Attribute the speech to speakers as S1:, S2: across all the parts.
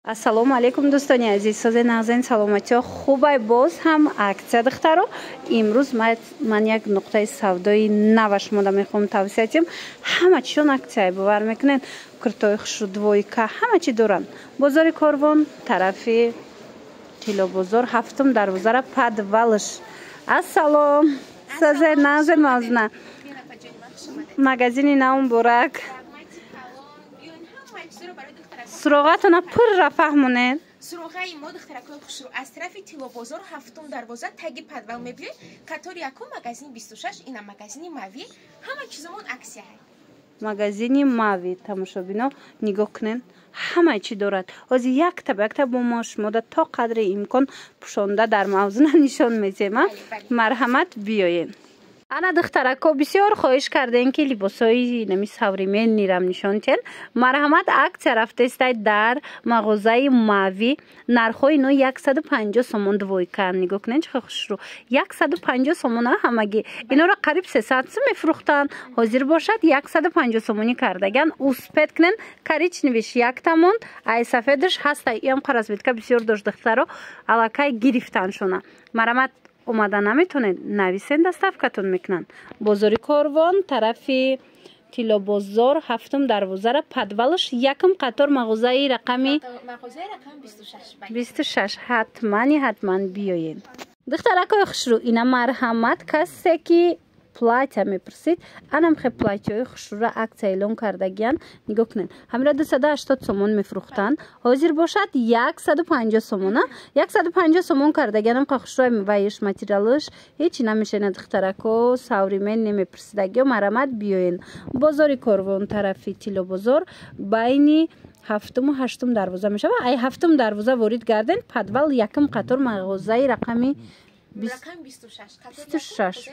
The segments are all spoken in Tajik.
S1: Ассалому алайкум, дӯстони азиз, созе, нағзен, саломатиҳо хубай? Боз ҳам аксия, духтаро. Имрӯз ман як нуқтаи савдои нава шумода мехоҳам тавсия тиҳам. Ҳама чизон аксия, бовар мекунед? Куртои хушрӯ, двойка, ҳама чи доранд. Бозори Корвон, тарафи Тиллобозор, ҳафтум дарвозара, подвалш. Ассалом, созе, нағзен, Мавзуна? Магазини нав муборак. Суроғатона пурра фаҳмонед.
S2: Суроғаи мо, духтаракои хушрӯ, аз тарафи Тиллобозор, ҳафтум дарвоза, таги подвал мебиёед, қатори якум, магазини 26. Ина магазини Мави, ҳама чизомон аксия.
S1: Магазини Мави, тамошобино, нигоҳ кунед, ҳамаи чӣ дорад. Ҳозир якта ба якта бо мо шумода то қадри имкон пӯшонда дар Мавзуна нишон медиҳем. Марҳамат, биёед. Ана, духтарако, бисёр хоҳиш кардем, ки либосҳои нами современный рам нишон диҳен. Марҳамат, аксия рафтестай дар мағозаи Мави. Нархҳои ино 150 сомон двойка. Нигоҳ кунед, чӣ хушрӯ, 150 сомона ҳамагӣ. Инора қариб 300 сум мефурӯхтанд, ҳозир бошад 150 сомонӣ кардаган. Успеть кунен. Коричневый ш якта монд, ай сафедаш ҳаста. Иам расцветка бисёр дошт, духтаро, аллакай гирифтаншона. Марҳамат, омада наметонед, нависен, доставка тон мекунанд. Бозори Корвон, тарафи Тиллобозор, ҳафтум дарвозара, подвалш, якум қатор, мағозаи рақами 26. Ҳатмани ҳатман биёед. Духтаракои хушрӯ, ина марҳамат, касе ки платья мепурсид, анам хе платья ҳои хушрӯра аксия эълон кардагиян. Нигоҳ кунед, ҳамира 280 сомон мефурӯхтанд, ҳозир бошад 150 сомона, 150 сомон кардагиянам. Қа хушрӯ вайш, материалш ҳечи намешена. Духтарако, современный мепурсидагиё, марҳамат, биёен. Бозори Корвон, тарафи Тиллобозор, байни ҳафтуму ҳаштум дарвоза мешавад. Ай ҳафтум дарвоза ворид гарден, подвал, якум қатор, мағозаи рақами 26.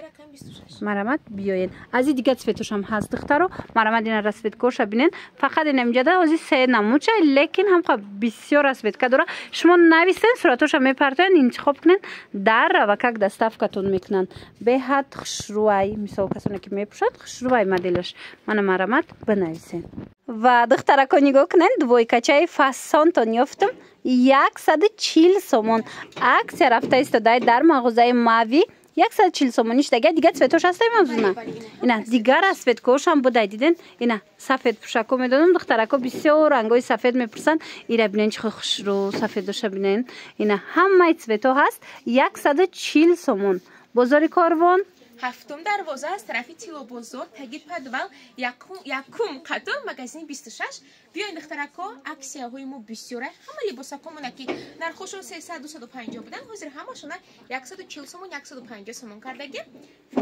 S1: Марҳамат, биёед. Аз и дигар цвет ошам ҳаст, духтаро. Марҳамат, ина расцветка оша бинен. Фақат ина инҷада ҳозир се намуча, лекин ҳамқа бисёр расцветка дора. Шумо нависен, суратоша мепартоян, интихоб кунен, дар равакак доставка тон мекунанд. Беҳад хушрӯай, мисол, касоне ки мепӯшанд, хушрӯай моделаш. Мана, марҳамат, бинависен. Ва, духтарако, нигоҳ кунен, двойка чаи фасонтон ёфтум, 140 сомон. Аксия рафта истодай дар мағозаи Мави, 140 сомонӣ шудага. Дигар цвет ош ҳастай, Мавзуна? Ина дигар расцветка ошам будай, диден? Ина сафед пӯшако медонам, духтарако бисёр рангҳои сафед мепурсанд. Ира бинен, чӣ хушрӯ, сафедоша бинен. Ина ҳамаи цвет о ҳаст, 140 сомон. Бозори Корвон,
S2: ҳафтум дарвоза, аз тарафи Тиллобозор, таги подвал, якум қатор, магазини 26. Биёен, духтарако, аксияҳои мо бисёра. Ҳама либосакомона, ки нархошон 300, 250 будан, ҳозир ҳамашона 140 сомон, 150 сомон кардагӣ.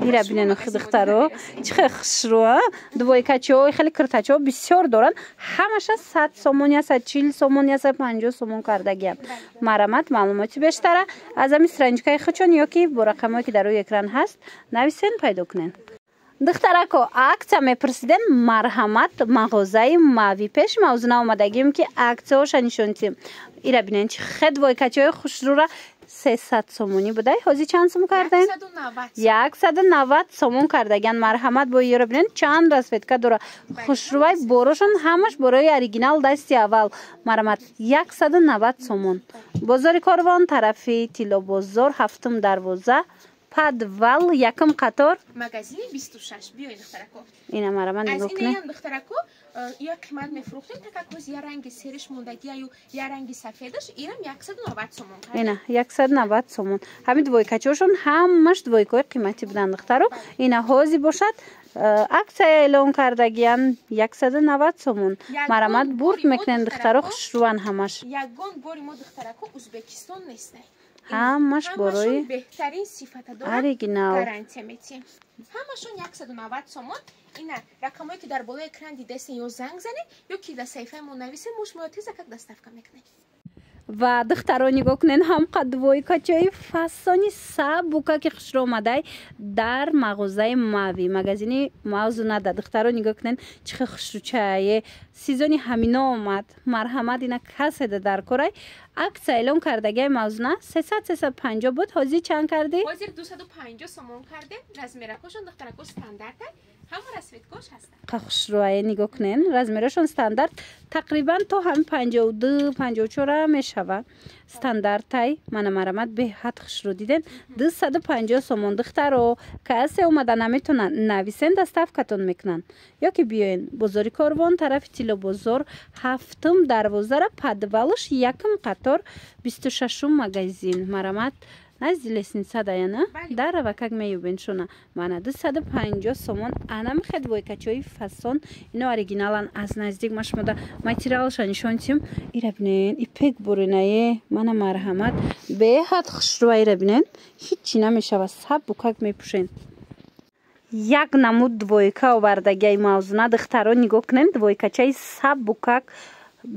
S1: Ира бинен, духтаро, чӣ хел хушрӯ. Двойка чиҳо, хеле киртачиҳо бисёр доранд. Ҳамаша 100 сомон, 140 сомон, 150 сомон кардагиам. Марҳамат, маълумоти бештара аз ҳами страничка и худшон ё ки бо рақамҳое, ки дар рӯи экран ҳаст, нависен, пайдо кунен. Духтарако, аксия мепурсидем, марҳамат, мағозаи Мави. Пеш Мавзуна омадагим, ки аксияҳоша нишон диҳем. Ира бинен, чи хе двойка чиҳои хушрӯра. 300 сомонӣ будай, ҳозир чанд сом кардем? 190 сомон кардагиан. Марҳамат, бо ёро бинен, чанд расцветка дора, хушрӯвай. Борошон ҳамаш борои оригинал, дасти аввал. Марҳамат, 190 сомон. Бозори Корвон, тарафи Тиллобозор, ҳафтум дарвоза, подвал, якум қатор,
S2: магазини 26. Биёед, духтарако.
S1: Ина, марҳамат,
S2: аз
S1: нигоҳ кунед.
S2: Инаям, духтарако, я қимат мефурӯхтем, так как я ранги сериш мондагияю, я ранги сафедаш. Инам 190 сомон кард.
S1: Ина 190 сомон. Ҳамин двойка чиҳошон ҳамаш двойка ҳои қиматӣ буданд, духтаро. Ина ҳозир бошад, аксия эълон кардагиян, 190 сомон. Марҳамат, бурд мекунен, духтаро, хушрӯван ҳамаш.
S2: Ягон бори мо, духтарако, Узбекистон нестай.
S1: Ҳамаш борои
S2: беҳтарин сифата дорад,
S1: оригинал.
S2: Гарантия метиҳем. Ҳамашон 190 сомон. Ина рақамое, ки дар болои экран дидастен, ё занг занед, ё ки дар саҳифаи мо нависем, мо шуморо тезакак доставка мекунем.
S1: Ва, духтаро, нигоҳ кунен, ҳамқа двойка чои фасони сабука, ки хушро омадай дар мағозаи Мави, магазини Мавзунада. Духтаро, нигоҳ кунен, чӣ хел хушрӯчае, сезони ҳамино омад. Марҳамат, ина каседа дар корай, аксия эълон кардагиай Мавзуна. 300, 350 буд, ҳозир чанд кардӣ?
S2: Ҳозир 250 сомон кардем. Размер акошон, духтарако, стандарта. Ҳама расцветкош ҳастанд.
S1: Хушрӯае, нигоҳ кунен, размерашон стандарт, тақрибан то ҳами 52, 54 мешава. Стандартай. Мана, марамат, беҳад хушрӯ, диден? 250 сомон. Духтаро, касе омада наметонанд, нависен, доставкатон мекунанд. Ё ки биёен бозори Корвон, тарафи Тиллобозор, ҳафтум дарвозара, подвалш, якум қатор, 26-ум магазин. Марамат, назди лестница даяна дарава, как меюбен шуна. Мана, 250 сомон. Анамихе двойкачои фасон, ино оригиналан. Аз наздик ма шумода материалша нишон тим. Ира бинен, ипек буринае. Мана, марҳамат, беҳад хушрӯа. Ира бинен, ҳичи намешава, сабукак мепӯшен. Як намуд двойка овардагиай Мавзуна. Духтаро, нигоҳ кунем, двойкачаи сабукак,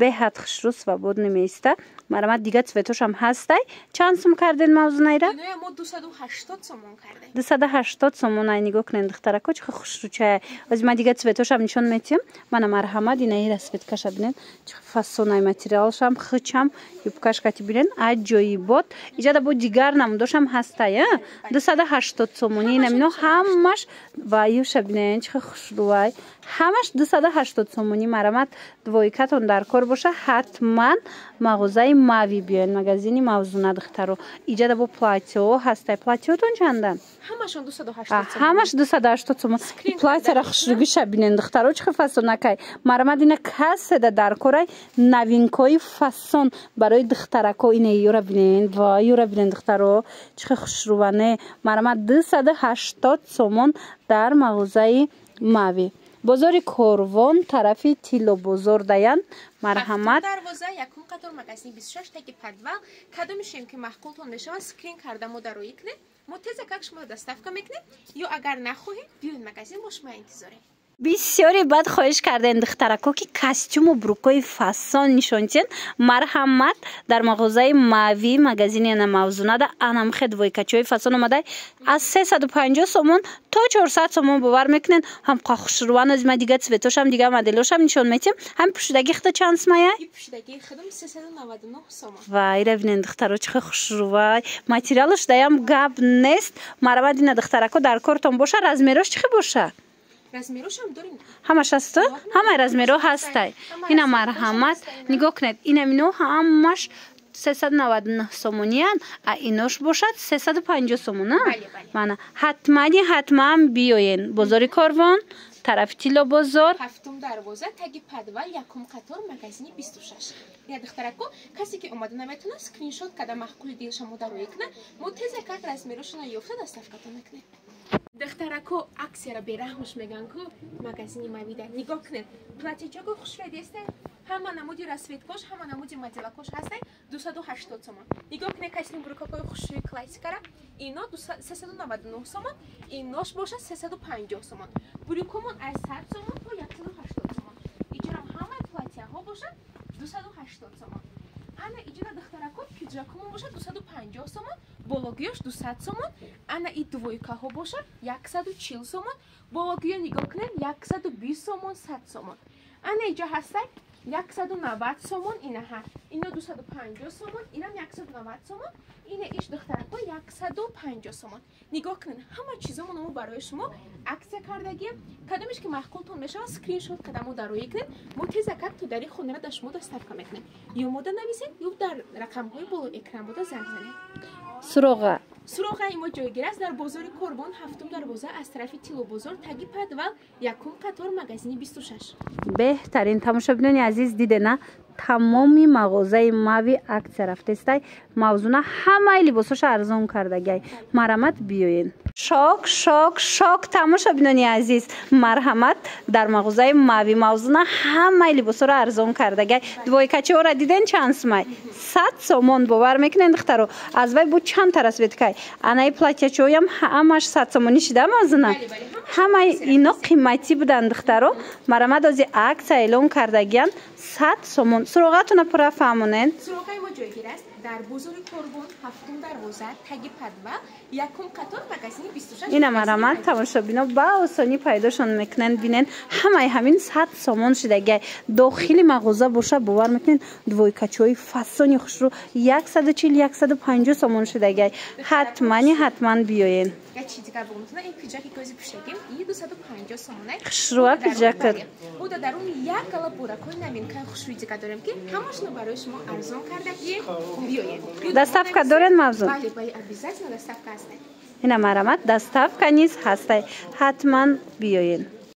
S1: беҳад хушрӯ, свободный меиста. Марамат, дига цветошам ҳастай. Чанд сум карден, Мавзунайра?
S2: Иноя мо 280 сомон кардем.
S1: 280 сомон ай. Нигоҳ кунен, духтарако, чӣ хушрӯчая. Ози ма дига цветошам нишон метиҳам. Мана, марҳамат, инаи расцветкаша бинен, чӣ фасонай, материалшам хичам, юбкаш кати бинен, аҷоибот. Иҷада бо дигар намудошам ҳастай, 280 сомони. Инамино ҳамаш ва юша бинен, чӣ хушрӯай, ҳамаш 280 сомонӣ. Марамат, двойкатон дар кор боша, ҳатман мағозаи Мави биёен, магазини Мавзуна. Духтаро, иҷада бо платьео ҳастай. Платьеотон чандан?
S2: Ҳамашон 280.
S1: Ҳамаш 280 сомон. Платьяра хушрӯгиша бинен, духтаро, чӣ фасонакай. Марамат, ина каседа дар корай, новинкои фасон барои духтарако. Ина юра бинен, ва юра бинен, духтаро, чӣ хушрӯване. Марамат, 280 сомон дар мағозаи Мави, бозори Корвон, тарафи Тиллобозор даян. Марҳамат.
S2: Дарвоза, якум қатор, магазини 26, таги подвал. Кадомишем ки маъқултон мешавад, скрин карда мо дароӣ кунед, мо теза как шумо доставка мекунем. Ё агар нахоҳед, биёед магазин, мо шумо интизорем.
S1: Бисёре баъд хоҳиш кардем, духтарако, ки костюму брюкои фасон нишон тиҳед. Марҳамат, дар мағозаи Мави, магазини ана Мавзунада анамхе двойкачои фасон омадай аз 350 сомон то 400 сомон. Бовар мекунед, ҳам хушрӯан. Аз ма дига цветошам, дига моделошам нишон метиҳем. Ҳам пӯшидаги худа чанд сумая? Вай, ира бинен, духтаро, чӣ хушрӯвай, материалаш даям гап нест. Марҳамат, ина, духтарако, дар кортон боша, размерош чӣ боша?
S2: Размерошам дорем.
S1: Ҳамаш ҳасту, ҳамаи размеро ҳастай. Ина, марҳамат, нигоҳ кунед, инамино ҳамаш 399 сомониян, а инош бошад 350 сомон. Мана, ҳатмани ҳатман биёен бозори Корвон, тарафи Тиллобозор,
S2: ҳафтум дарвоза, таги подвал, якум қатор, магазини 26. Я, духтарако, касе ки омада наметавонад, скриншот карда маъқули дилша мо дароӣ кунад, мо теза как размерошона ёфта доставкатон мекунем. Духтарако, аксияро бераҳмш меган ку магазини Мавида. Нигоҳ кунед, платьячако хушрӯй десте, ҳама намуди расцветкош, ҳама намуди моделакош ҳастай, 280 сомон. Нигоҳ кунед, костюм брюкакои хушрӯи классикара, ино 399 сомон, инош бошад 350 сомон. Брюкомон аз 100 сомон то 180 сомон. Иҷарам ҳамаи платьяҳо бошад 280 сомон. Ана иҷора, духтарако, пиджакомон бошад 250 сомон, бологиёш 200 сомон. Ана и двойкаҳо бошад 140 сомон, бологиё нигоҳ кунед, 120 сомон, 100 сомон. Ана иҷа ҳастай 190 сомон, инаҳа ино 250 сомон, инам 190 сомон, ина иш, духтарако, 150 сомон. Нигоҳ кунед, ҳама чизомон мо барои шумо аксия кардагием. Кадомеш ки маъқултон мешавад, скриншот карда мо дароӣ кунед, мо тезакак то дари хонара дар шумо доставка мекунем. Ё мода нависед, ё дар рақамҳои боло экран буда занг занед.
S1: Суроға?
S2: Суроғаи мо ҷойгир аст дар бозори Корвон, ҳафтум дарвоза, аз тарафи Тиллобозор, таги подвал, якум қатор, магазини 26.
S1: Беҳтарин. Тамошобинони азиз, дидена, тамоми мағозаи Мави аксия рафтестай. Мавзуна ҳамаи либосоша арзон кардагиай. Марҳамат, биёен. Шок, шок, шок! Тамошобинони азиз, марҳамат, дар мағозаи Мави Мавзуна ҳамаи либосоро арзон кардагиай. Двойкачиҳоро диден, чанд сумай? 100 сомон. Бовар мекунен, духтаро? Аз вай бу чанд та расцветкай. Анаи платьячоям ҳамаш 100 сомонӣ шида. Мавзуна, ҳамаи ино қиматӣ буданд, духтаро. Марҳамат, ози аксия эълон кардагиян, 100 сомон. Суроғатона пурра фаҳмонен.
S2: Суроғаи мо ҷойгир аст дар бозори Корвон, ҳафтум дарвоза, таги подвал, якум қатор, магазини 26.
S1: Ина, марҳамат, тамошобино ба осонӣ пайдошон мекунен. Бинен, ҳамаи ҳамин 100 сомон шидагиай. Дохили мағоза боша, бовар мекунен, двойкачои фасони хушрӯ 140, 150 сомон шидагиай. Ҳатмани ҳатман биёен.
S2: Як чизи дигар бигӯм, ин пиджаки ки ози пӯшагим, и 250 сомона.
S1: Хушрӯа пиджакат.
S2: Мо дар даруни як гала буракҳои новинкаи хушрӯи дигар дорем, ки ҳамашонро барои шумо арзон карда, ки биёед.
S1: Доставка доред, Мавзун?
S2: Бале, бале, обязательно доставка ҳаст.
S1: Ина, марҳамат, доставка низ ҳастай, ҳатман биёен.